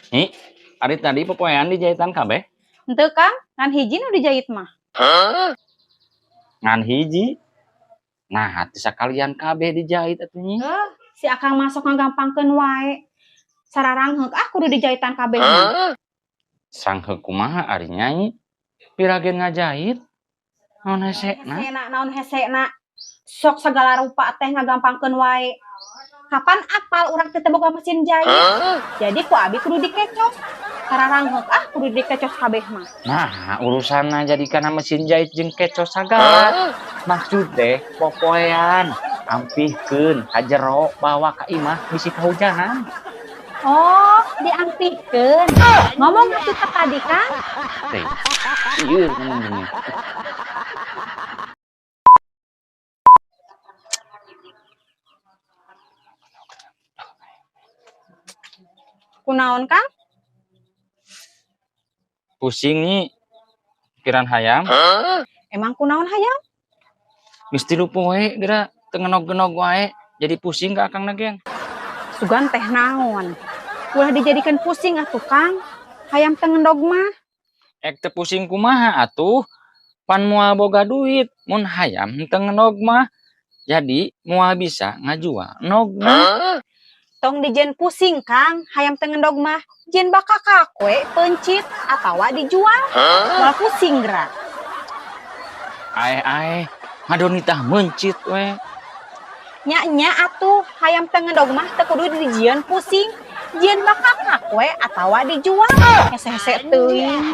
Nyi, ari tadi popoean dijahitan kabeh? Henteu, Kang, ngan hiji nu dijahit mah. Ngan hiji. Nah, teu sakalian kabeh dijahit atuh, Nyi. Eh, si Akang masuk ngagampangkeun wae. Sararanghek ah kudu dijahitan kabeh mah. Sangheuk kumaha ari Nyai? Piragen ngajahit? Naon hesena? Hesena naon hesena? Sok sagala rupa teh ngagampangkeun wae. Kapan apal urang teh teu boga mesin jahit? Jadi ku abi kudu dikecos. Sararanghek ah kudu dikecos kabeh mah. Nah, urusanna jadi kana mesin jahit jeung kecos sagala. Maksud teh popoean ampihkeun ka jero, bawa ka imah, bisi kahujanan. Oh, diampihkeun. Ngomong atuh teh tadi, Kang. Teh. Ieu ngomong gini. Kunaon, Kang? Pusing, Nyi. Pikiran hayam. Emang kunaon hayam? Geus 3 poe geura teu ngenog-genog wae. Jadi pusing ka akang na geng. Sugan teh naon? Ulah dijadikan pusing atuh, Kang. Hayam teu ngendog mah. Ek teu pusing kumaha atuh? Pan moal boga duit mun hayam teu ngenog mah. Jadi moal bisa ngajual endogna. Tong dijieun pusing, Kang, hayam teu ngendog mah. Jieun bakakak we peuncit atawa dijual. Moal pusing geura. Aeh aeh, ngadonitah meuncit we. Nya nya atuh, hayam teu ngendog mah teu kudu dijieun pusing. Jieun bakakak we atawa dijual. Hese-hese teuing.